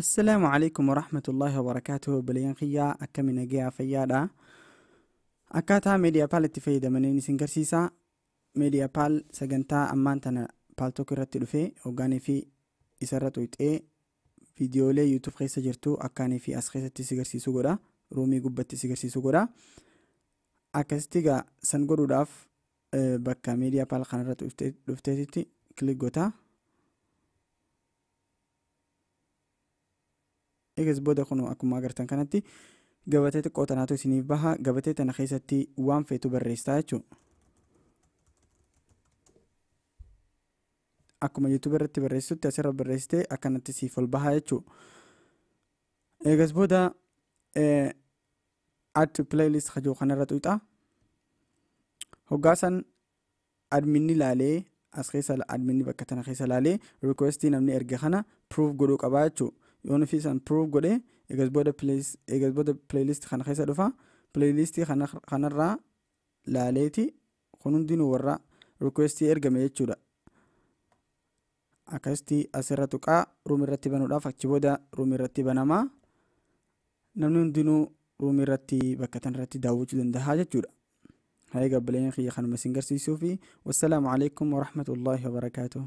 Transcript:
Assalaamu alaikum warahmatullaahi wabarakaatuh. Obboleeyyan kiyyaa, akkami nagayaa, fayyaadha? Akkaataa Media Pal itti fayyadamaniin isin garsiisa. Media Pal sagantaa ammaan tana Paltalk irratti dhufee hoggaanii fi isarra tuyxee viidiyoolee YouTube keessa jirtu akkaanii fi as keessatti si garsiisu godha. Roomii gubbatti si garsiisu godha. Akkasitti egaa san godhuudhaaf bakka Media Pal kanarra dhufteetitti click goota. Eegas booda kun akkuma agartan kanatti gabatee xiqqoo tanaatu isiniif baha. Gabatee tana keessatti waan feetu barreessitaa jechuudha. Akkuma YouTube irratti barreessitutti asirra barreessitee akkanatti siif ol baha jechuudha. Eegas booda add to playlist kajoo kanarra tuqxa. Hoggaasan adminni laalee as keessa, adminni bakka tana keessa laalee requestii namni erge kana proof godhuu qabaa jechuudha. Yoo nufi san proof godhe, eegas booda playlist kana keessa dhufa. Playlistii kanarraa laaleeti kun hundinuu warra requestii ergame jechuudha. Akkasitti asirra tuqaa room irratti banuudhaaf. Achi booda room irratti banamaa, namni hundinuu room irratti bakka tanarratti daawwachuu danda'a jechuudha. Haa egaa obboleeyyan kiyya, kanuma isin garsiisuu fi wassalaamu alaikum warahmatullaahi wabarakaatuh.